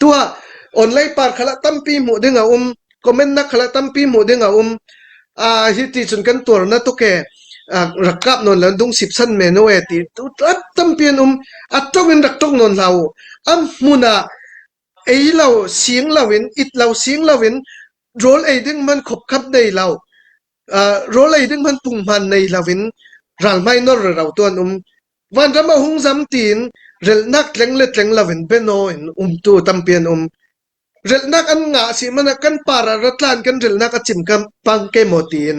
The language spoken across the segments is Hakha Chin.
Tuah online par khala tampi hmuh ding a um comment nak khala tampi hmuh ding a um a hi ti cun kan tuar na tuke rak kap non lan dung sip san me no e ti tu tampi an um a tong in rak tong non hlau am hmun ah ei lo sing lo in it lo sing lo in rawl ei ding man khop khap nei lo rawl ei ding man pung man nei lo in ral mai nor ro tu an um Vanram a hung zam tiin relnak tleng le tleng loin bianaw in umtu tampi an um. Relnak an ngah si hmanh ah kan par ah ratlan kan relnak a cim kam pang ke maw tiin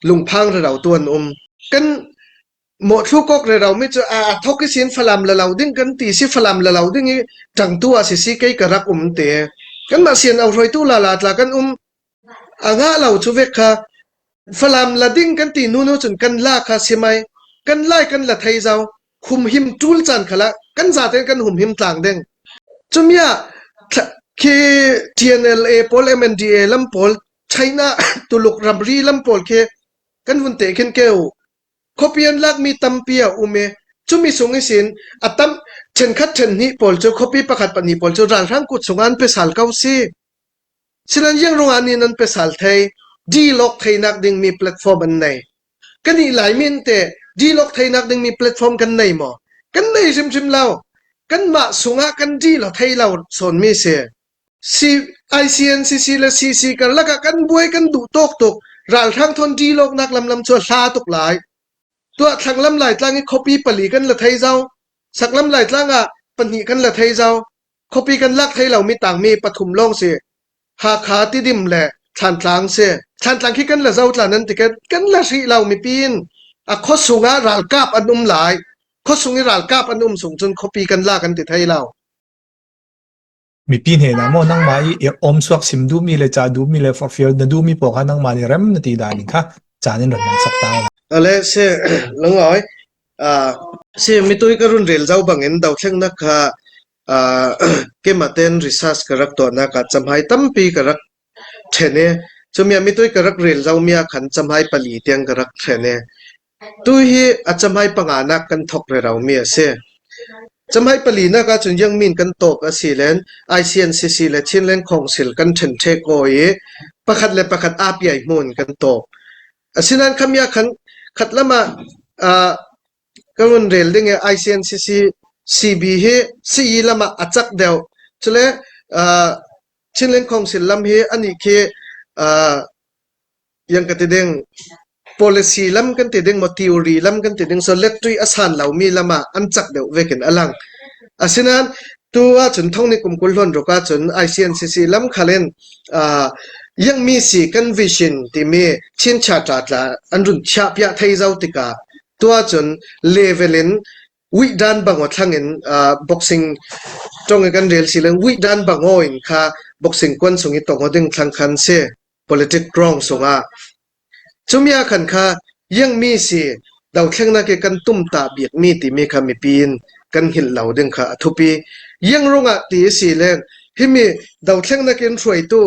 lungphang rero tu an um. Kan mawhthlu kok rero mi cu a thok i sin Falam la lo ding kan ti si Falam la lo ding i ṭangtu ah sisi kei ka rak um te. Kanmah sian au hruaitu la la tla kan um. A ngah lo cu vek kha Falam la ding kan ti nu nu cun kan la kha si mai. Kan lai kan la thei zau. Humhim ṭul caan khala kan zaten kan humhim tlang ding. Cumia khi TNLA pawl MNDA lam pawl China Tuluk ramri lam pawl khi kan vun te khin keu khuapi an lakmi tampi a um i cumi sung isin a tam ṭhenkhat ṭhenhnih pawl cu khuapi pakhat pahnih pawl cu ralhrang kut chungah an pesal ko si. Sinan yangrung ah nih nan pesal thei dialog theinak dingmi platform an nei. Kan i Laimi in te dialog theinak dingmi platform kan nei maw? Kan nei hrimhrim lo. Kanmah sungah kan di lo thei lo sawnmi si. C ICNCC le CC karlak ah kan buai kan duh tawk tuk. Ralhrang thon dialog nak lamlam cu a hla tuk lai. Tuah thlanglam Laitlang i khuapi pali kan la thei zau. Saklam Laitlang ah pahnih kan la thei zau. Khuapi kan lak thei lomi tangmi pathum lawng si. Hakha, Tidim le Thlantlang si. Thlantlang khi kan la zotla nan ti kan la hrih lo mipi in a khuasung ah ralkap an um lai. Khuasung i ralkap an um sung cun khuapi kan la kan ti thei lo. Mipi hnenah maw nangmah i om suak sim duhmi le ca duhmi le forhfial na duhmi pawl kha nangmah nih rem na ti dan ning kha caan in ron hmang sak ta. Ale se lungoi si mitui ka run rel zau bangin dothlengnak kha keimah tein research ka rak tuahnak ah camhai tampi ka rak ṭhen i cumi ah mitui ka rak rel zomi ah khan camhai pali tiang ka rak ṭhen i tuhi a camhai panganak kan thawk reromi a si. Camhai palinak ahcun Yangmin kan tawk a si len ICNCC le Chinland Council kan ṭhenṭhek aw i pakhat le pakhat aa piai hmu in kan tawk. Asinain khami ah khan khat lam ah Ka vun rel ding i ICNCC CB hi sii lam ah a cak deuh. Cule uh, Chinland Council lam hi anih khi uh, yang ka ti ding policy lam kan ti ding maw theory lam kan ti ding so lettui a san lomi lam ah an cak deuh vekin a lang. Asinain tu ahcun thongni kum kul hlawn ruk ahcun ICNCC lam khal in uh, yangmi si kan vision timi Chin Charter tla an run chiah piah thei zau tikah Tuahcun level in wihdan bangaw thlang in boxing tong i kan rel si le wihdan bangaw in kha boxing kuan chung i tong ding thlang khan si politic ground sungah. Cumi ah khan kha yangmi si dothlengnak i kan tumta bikmi timi kha mipi in kan hngilh lo ding kha a thupi. Yang rungah ti si le himi dothlengnak in hruaitu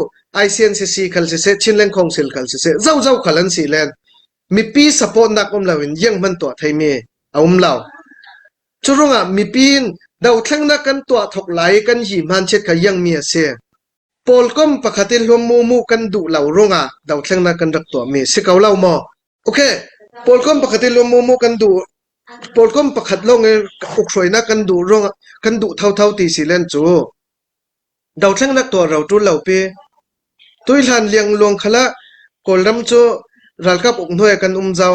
ICNCC khal siseh Chinland Council khal siseh zozo khal an si len Mipi support-nak um loin ianghman tuah theimi a um lo. Curungah mipi in dothlennak kan tuah thok lai i kan hi hmanchiat kha iangmi a si. Pawlkom pakhat i hluammumu kan duh lo rungah dothlennak kan rak tuahmi si ko lo maw? Okay, pawlkom pakhat i hluammumu kan duh pawlkom pakhat lawng i ukhruainak kan duh rungah kan duh thotho ti si len cu Dothlennak tuah ro ṭul lo pi. Tuihlan liangluang khal ah Kawlram cu ralkap uk hnuai ah kan um zau.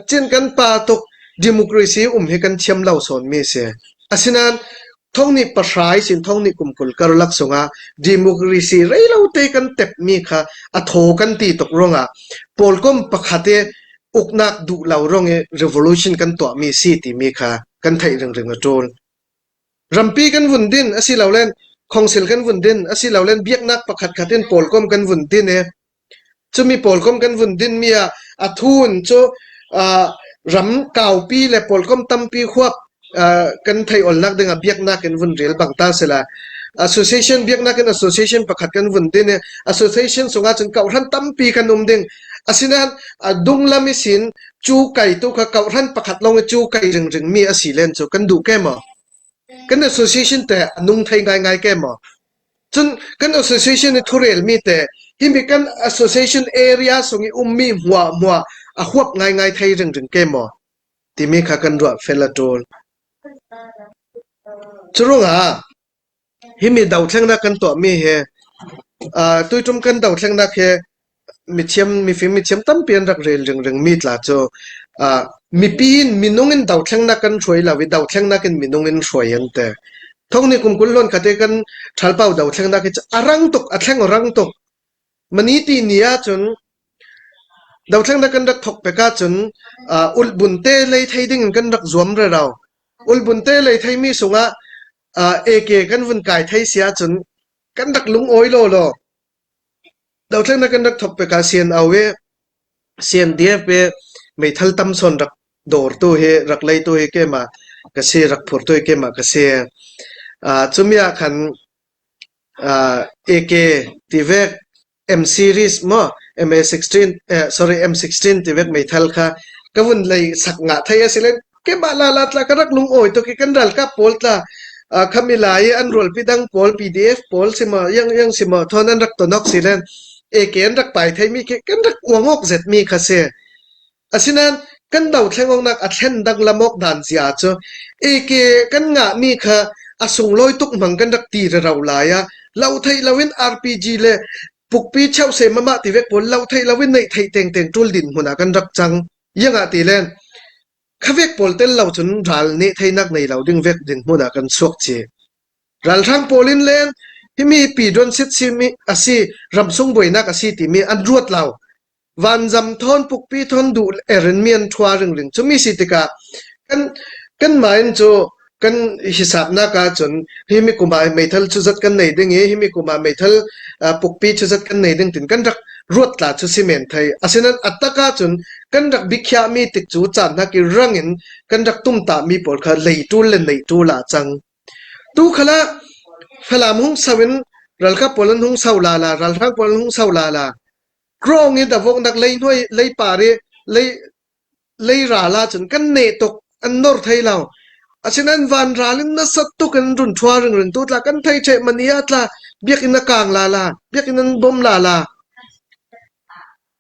Cin kan pa tuk democracy um hi kan thiam lo sawnmi si. Asinain thong nih pahra sin thong nih kum 20 karlak sungah democracy reilo te kan tepmi kha a thaw kan ti tuk ruangah pawlkom pakhat i uknak duh lo ruang i revolution kan tuahmi si timi kha kan theih ringring a ṭul. Rampi kan vun din asilole khongsil kan vun din asilole biaknak pakhatkhat in pawlkom kan vun din i cumi pawlkom kan vun dinmi ah a thun cu uh, ram kaupi le pawlkom tampi huap uh, kan thei olnak dingah biaknak in vun rel bang ta sila association biaknak in association pakhat kan vun din i association sungah cun kohhran tampi kan um ding asinain dunglam i sin cu kai tu kha kohhran pakhat lawng i cu kai ringring mi asi len cu kan duh ke maw? Kan association te a nung thei ngaingai ke maw? Cun kan association i thurelmi te himi kan association area sung i ummi hmuahhmuah a huap ngaingai thei ringring ke maw timi kha kan ruah fel a ṭul. Curuangah himi dothlengnak kan tuahmi hi tuiṭum kan dothlengnak hi mithiam mifim mithiam tampi an rak rel ringring mi tla cu mipi in minung in dothlengnak kan hruai lo i dothlengnak in minung in hruai an ti. Thong ni kum kul lon khate kan ṭhalpau dothlengnak hi a rang tuk a thleng rang tuk. Mani ti ni ahcun dothlengnak kan rak thok pek ahcun ulhbun te lei thei ding in kan rak zuam rero. Ulhbun te lei theimi sungah AK kan vun kai thei si ahcun kan rak lungawi law law. Dothlennak kan rak thawk pek ah CNO i CNDF i meithal tam sawn rak dawrtu hi rak leitu hi keimah ka si, rak phurtu hi keimah ka si. Cumi ah khan AK ti vek M series maw MA16 sorry M16 ti vek meithal kha ka vun lei sak ngah thei a si len keimah lala tla ka rak lungawi tuk i kan ralkap pawl tla khamila i an rualpi dang pawl PDF pawl sima yang yang sima thon an rak tonok si len AK an rak pai theimi khi kan rak uangok zetmi kha si. Asinain kan dothlengawknak a thlen dang lamawk dan zia cu AK kan ngahmi kha a sunglawi tuk hmang kan rak ti rero lai ah lo theih loin RPG le pukpi cheuhse mama ti vek pawl lo theih loin neih theih tengteng tul din hmun ah kan rak cang. Yang ah ti len khavek pawl tel lo cun ral nih theinak nei lo ding vek ding hmun ah kan chuak ci. Ralhrang pawl in len himi pi don sit simi asi ramsung buainak asi timi an ruat lo. Vanzam thawn pukpi thawn duh erin mi an ṭhua ringring. Cumi si tikah kan kanmah in cu kan hisapnak ahcun himi kum ah meithal cu zat kan nei ding i himi kum ah meithal pukpi cu zat kan nei ding tin kan rak ruat tla cu si men thei. Asinain a tak ahcun kan rak biakhiahmi tik cu caan hnak i rang in kan rak tumtahmi pawl kha lei ṭul le nei ṭul ah cang. Tu khal ah Falam hung sau in ralkap pawl an hung sau la la, ralhrang pawl an hung sau la la. Krong i davoknak lei hnuai lei par i lei lei ral ahcun kan neh tuk an nor thei lo. Asinain van ral in nasat tuk in run ṭhua ringring tu tla kan thei ṭheh mani ah tla biakinn a kang la la biakinn an bom la la.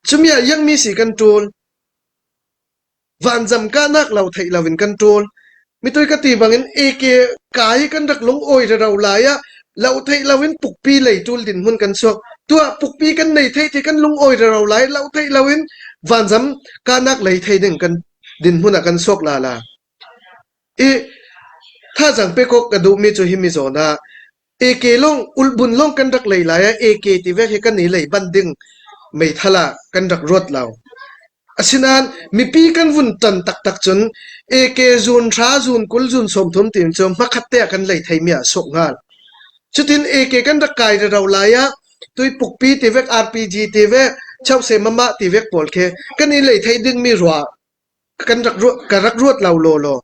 Cumi ah iangmi si kan ṭul. Vanzam kahnak lo theih loin kan ṭawl. Mitui ka ti bangin AK kai kan rak lungawi rero lai ah lo theih loin pukpi lei ṭul din hmun kan chuak. Tuah pukpi kan nei thei ti kan lungawi rero lai lo theih loin vanzam kahnak lei thei ding kan dinhmun ah kan suak la la. I thazang pek awk ka duhmi cu himi zawn ah AK lawng ulhbun lawng kan rak lei lai ah AK ti vek hi kan i lei ban ding meithal ah kan rak ruat lo. Asinain mipi kan vun tan taktak cun AK zun hra zun 20 zun 30 tiin cu hmakhat te ah kan lei theimi ah sawk hngal. Cutin AK kan rak kai rero lai ah tui pukpi ti vek RPG ti vek chause mama ti vek pawl khi kan i lei thei dingmi rua kan rak ruat ka rak ruat lo law law.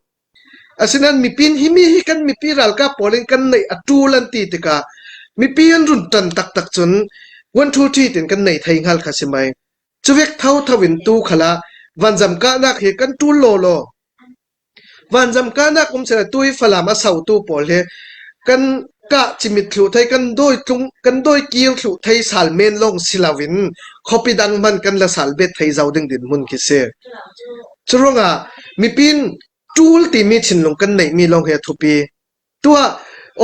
Asinain mipin himi hi kan mipi ralkap pawl in kan neih a ṭul an ti tikah mipi an run ṭan taktak cun one two three tin kan nei thei hngal kha si mei. Cuvek thotho in tu khal ah vanzam kahnak hi kan ṭul lawlaw. Vanzam kahnak um seh tu hi Falam a sotu pawl hi kan kah cimit thlu thei kan dawi tlung kan dawi kir thlu thei sal men lawng si loin khuapi dang hmanh kan la sal bet thei zau ding dinhmun khi si. Curuangah mipin ṭul timi thinlung kan neihmi lawng hi a thupi. Tuah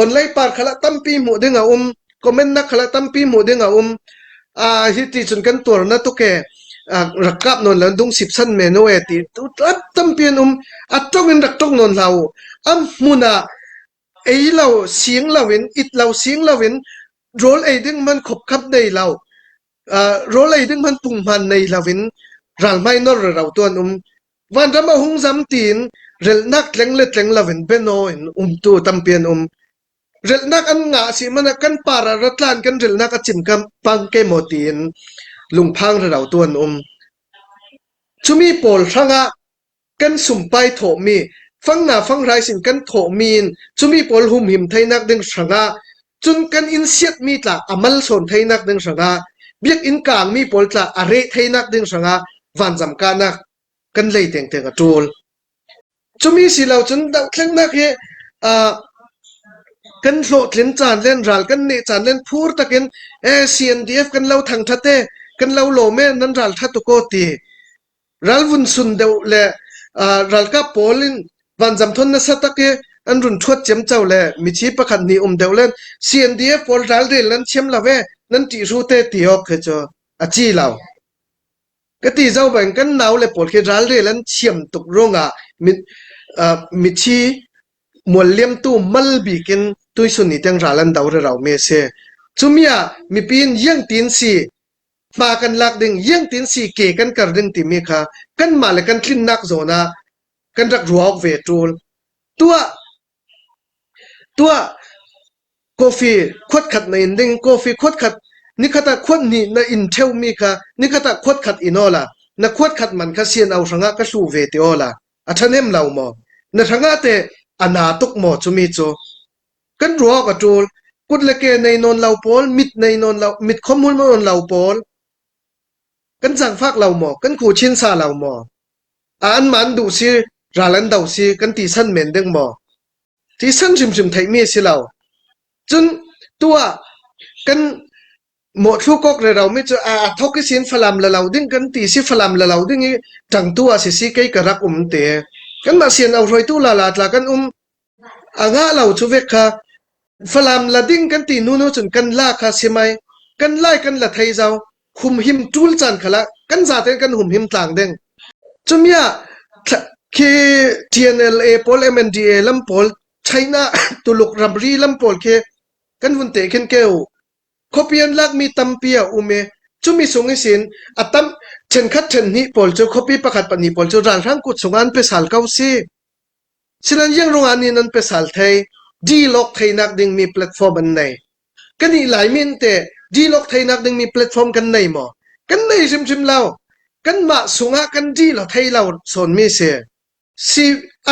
online par khal ah tampi hmuh ding a um. Comment nak khal ah tampi hmuh ding a um. Hi ti cun kan tuar na tuk e. Rak kap nawn lan dung sip san me no e ti tu tampi an um. A tong in rak tong nawn hlah u. Am hmun ah ei lo sing lo in it lo sing lo in rawl ei ding man khop khap nei lo. Rawl ei ding man punghman nei lo in ralhmai nor ro tu an um. Vanram a hung zam tiin relnak tleng le tleng loin bianaw in umtu tampi an um. Relnak an ngah si hmanh ah kan par ah ratlan kan relnak a cim kam pang ke maw tiin lungphang rero tu an um. Cumi pawl hrangah kan sumpai thawhmi fangnga fangrai sin kan thawhmi in cumi pawl humhim theinak ding hrangah cun kan inn siatmi tla a mal sawn theinak ding hrangah biakinn kaangmi pawl tla a reh theinak ding hrangah vanzam kahnak kan lei tengteng a ṭul. Cumi si lo cun dohthlennak hi uh, Kan hlawhtlin caan len ral kan neh caan len phur takin e CNDF kan lo thangthat e kan lo lawm e nan ral tha tuk aw ti. Ral vun sun deuh le ralkap pawl in vanzam thon nasa tak i an run thuat ciamco le mithi pakhat nih um deuh len CNDF pawl ralrel nan thiam lo e nan ṭih hru te ti awk khi cu a ci lo. Ka ti zau bang kan nau le pawl khi ralrel an thiam tuk ruangah mithi mual liamtu mal bik in tuisun ni tiang ral an do rero mi a si. Cumi ah mipi in iang tin si hma kan lak ding iang tin si ke kan kar ding timi kha kanmah le kan tlinnak zawn ah kan rak ruah awk ve ṭul. Tuah tuah coffee khuat khat na in ding coffee khuat khat nikhat ah khuat hnih na in ṭheumi kha nikhat ah khuat khat in aw la na khuat khat man kha sian au hrangah ka hlu ve ti aw la a ṭhahnem lo maw? Na hrangah teh a na tuk maw cumi cu? Kan ruah awk a ṭul. Kut le ke nei nawn lo pawl, mit nei nawn lo, mit khomhul nawn lo pawl, kan zaangfak lo maw? Kan khu chin sa lo maw? A anmah an duh si, ral an do si, kan ti san men ding maw? Ti san hrimhrim theihmi a si lo. Cun tu ah kan Mawhthlu kok rero mi cu a thok i sin Falam la lo ding kan ti si Falam la lo ding i ṭangtu ah sisi kei ka rak um te. Kanmah sian au hruaitu la la tla kan um. A ngah lo cu vek kha Falam la ding kan ti nu nu cun kan la kha si mai. Kan lai kan la thei zau. Humhim ṭul caan khala kan zaten kan humhim tlang ding. Cumia khi TNLA pawl MNDA lam pawl China Tuluk ramri lam pawl khi kan vun te khin keu Khuapi an lakmi tampi a um i cumi sung ihsin a tam ṭhenkhat ṭhenhnih pawl cu khuapi pakhat pahnih pawl cu ralhrang kut chungah an pesal ko si. Sinan yangrung ah nih nan pesal thei D-log theinak dingmi platform an nei. Kanih Laimi in teh D-log theinak dingmi platform kan nei maw? Kan nei hrimhrim lo. Kanmah sungah kan D-lo thei lo sawnmi si.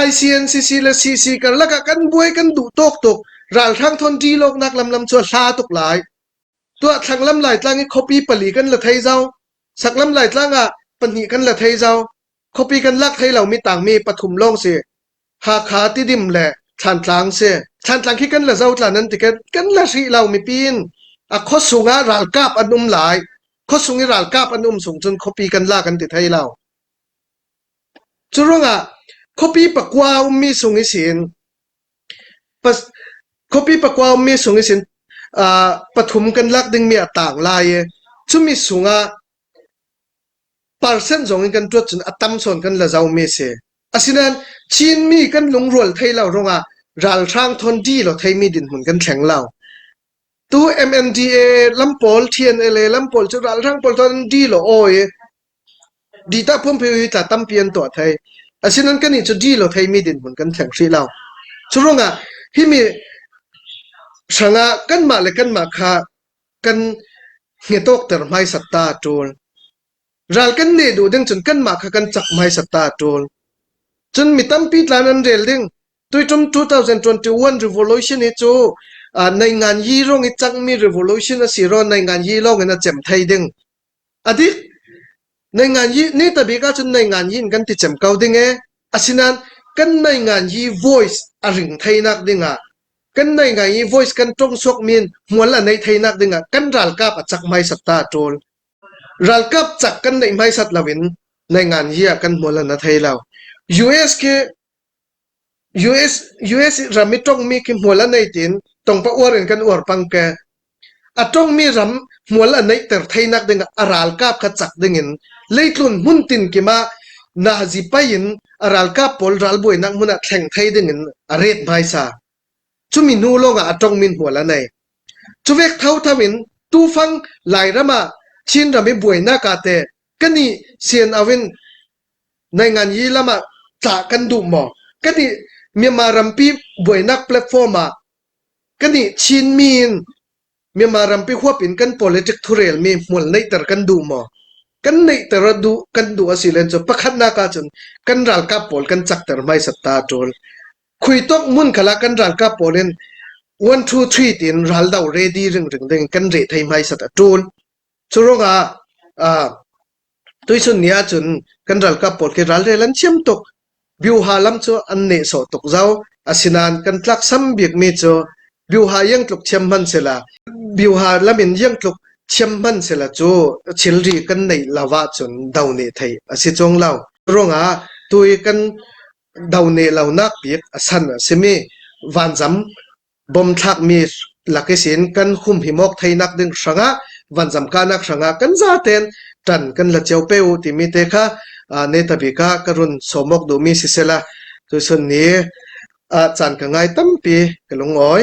ICNCC le CC karlak ah kan buai kan duh tawk tuk. Ralhrang thawn ṭilawknak lamlam cu a hla tuk lai. Tuah thlanglam Laitlang i khuapi pali kan la thei zau. Saklam Laitlang ah pahnih kan la thei zau. Khuapi kan lak thei lomi tangmi pathum lawng si. Hakha, Tidim le Thlantlang si. Thlantlang khi kan la zo tla nan ti kan la hrih lo mipi in a khuasung ah ralkap an um lai. Khuasung i ralkap an um sung cun khuapi kan la kan ti thei lo. Curuangah khuapi pakua a ummi sung ihsin khuapi pakua ummi sung ihsin pathum kan lak dingmi a taang lai i cumi sungah percent zong in kan ṭuat cun a tam sawn kan la zomi a si. Asinain Chinmi kan lungrual thei lo ruangah ralhrang thawn di lo theimi dinhmun kan thleng lo. Tu MNDA lam pawl, TNLA lam pawl cu ralhrang pawl thawn di lo aw i Dita phunphei hi tla tampi an tuah thai. Asinain kannih cu di lo theimi dinhmun kan thleng hrih lo. Curuangah himi hrangah kanmah le kanmah kha kan hngetawkter hmaisat ta a ṭul. Ral kan neh duh ding cun kanmah kha kan cak hmaisat ta a ṭul. Cun mi tampi tlan an rel ding. Tuitum 2021 revolution hi cu nai ngan yi rong i cangmi revolution a si ro nai ngan yi lawng in a cem thei ding. A dik. Nainganyi ni tabik ahcun nainganyi in kan ti cem ko ding ee. Asinain kan nainganyi voice a ring theinak dingah kan nainganyi voice kan tong suakmi in hmual a neih theinak dingah kan ralkap a cak hmaisat ta a ṭawl. Ralkap cak kan neih hmaisat loin nainganyi ah kan hmual a na thei lo. US khi US US ram i tongmi khi hmual a nei tiin tongpa uar in kan uar pang ke. A tongmi ram hmual a neihter theinak dingah a ralkap kha cak dingin leitlun hmun tin kim ah nazi pai in a ralkap pawl ralbuainak hmun ah thleng thei dingin a ret hmaisa. Cumi hnu lawngah a tongmi hmual a nei. Cuvek thotho in tufang Lairam ah Chinram i buainak ah teh kanih sian au in Nainganyi lam ah tlah kan duh maw? Kanih Myanmar rampi buainak platform ah kanih Chinmi in Myanmar rampi huap in kan politic thurelmi hmual neihter kan duh maw? Kan neihter a duh kan duh a si len cu pakhatnak ahcun kan ralkap pawl kan cakter hmaisat ta a ṭul. Khuitok mun khala kan ralkap pawl in 1 2 3 tiin raldo ready ringring ding kan reh thei hmaisat a ṭul. Cu ruangah uh, Tuichun ni ahcun kan ralkap pawl khi ralrel an thiam tuk. Byuha lam cu an nehsawh tuk zau. Asinain kan tlaksam bikmi cu Biuha yang tluk thiam hman sela biuha lamin yang tluk thiam hman sela cu thilri kan neih lo ahcun do nih theih a si chung lo. Ruangah tui kan do ne lonak bik a san a simi vanzam bom thlakmi lakisin kan humhim awk theinak ding hrangah vanzam kahnak hrangah kan zaten ṭan kan la cio pe u timi te kha neta bik ah ka run sawm awk duhmi sisela tuisun ni caan ka ngai tampi ka lungawi.